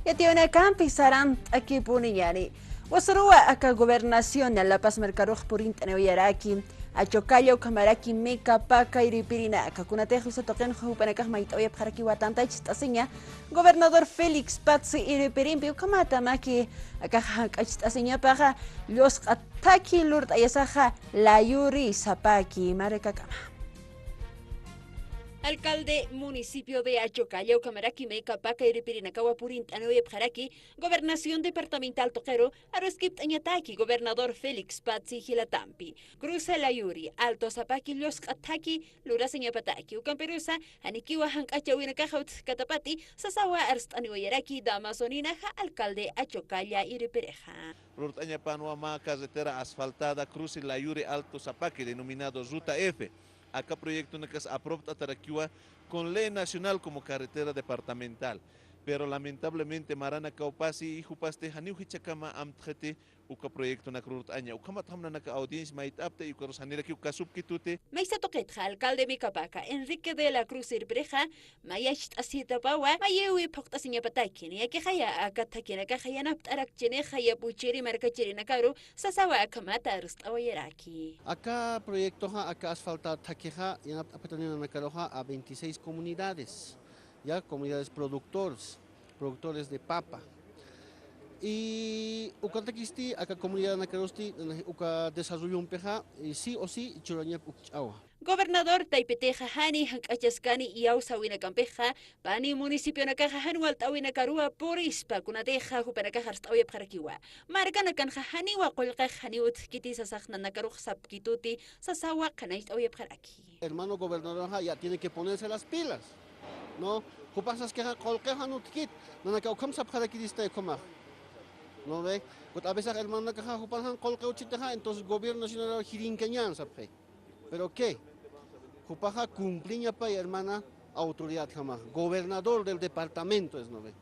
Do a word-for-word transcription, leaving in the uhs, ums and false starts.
Yatiyawinakampi sarant'akipuniñani. Wasuruwa aka Gobernación La Paz markarux purint'aniwayaraki Achocalla ukhamaraki Micapacá iripirinaka, kunatix usa tuqinxa jupanakax mayt'awayapxarakiwa tantachist'asiña Gobernador Félix Patzi iripirimpi, ukhamataki akax jank'acht'asiñapaxa llusqa thakhi lurt'ayasaxa layuri sapaki. Markakama. Alcalde municipio de Achocalla ukhamaraki Micapacá iripirinakawa purint'aniwayapxaraki Gobernación Departamental tuqiru aruskipt'añataki Gobernador Félix Patzi jilatampi. Cruce Layuri Alto sapaki llusqa thakhi lurasiñapataki, ukampirusa janikiwa jank'achawinakaxa utjkatapati sasawa arst'aniwayaraki Damaso Ninaja, alcalde Achocalla iripirixa. Rurt'añapanwa mä carretera asfaltada Cruce Layuri Alto sapaki, denominado Ruta F. Aka proyectonakas apruebt'atarakiwa con ley nacional como carretera departamental. Pero lamentablemente maranakaw pasi, y jupasti janiw jichhakama amtxiti uka proyectonak rurt'aña. Ukhamat jam nanaka audiencia mayt'apta y ukarus janirakiw kasupkituti. Maysa tuqitxa alcalde Micapacá Enrique de la Cruz irpirixa mayacht'asitapawa mayiwi phuqt'asiñapataki, niyakixaya aka thakhinakaxa yanapt'arakchinixa yapuchiri markachirinakaru sasawa akhamata arst'awayaraki. Aka proyectoxa, aka asfaltado thakhixa yanapt'apxitani nanakaruxa a veintiséis comunidades, ya, comunidades productores, productores de papa. Y ukatakisti aka comunidadnakarusti uka desarrollompixa, y sí o sí churañap ukch'awa. Gobernador taypitixa jani jank'achaskani iyawsäwinakampixa, pani municipionakaxa jan walt'äwinakaruwa purispa kunatixa jupanakax arst'awayapxarakiwa. Markanakanxa janiwa qullqix janiw utjkiti sasax nanakarux sapkituti sasawa qhanañcht'awayapxaraki. Hermano gobernadorxa ya tiene que ponerse las pilas, ¿no? Jupax saskixa qullqix jan utjkit, nanakax ukham sapxarakiristay ukhamax, ¿no ve? Porque a veces hermanonakaxa jupan jan qullqix utjkitixa, entonces gobierno nacional jirinkañan sapxi. ¿Pero qué? Jupaxa cumpliñapay, hermana, autoridadjamax, gobernador del departamento es, ¿no ve?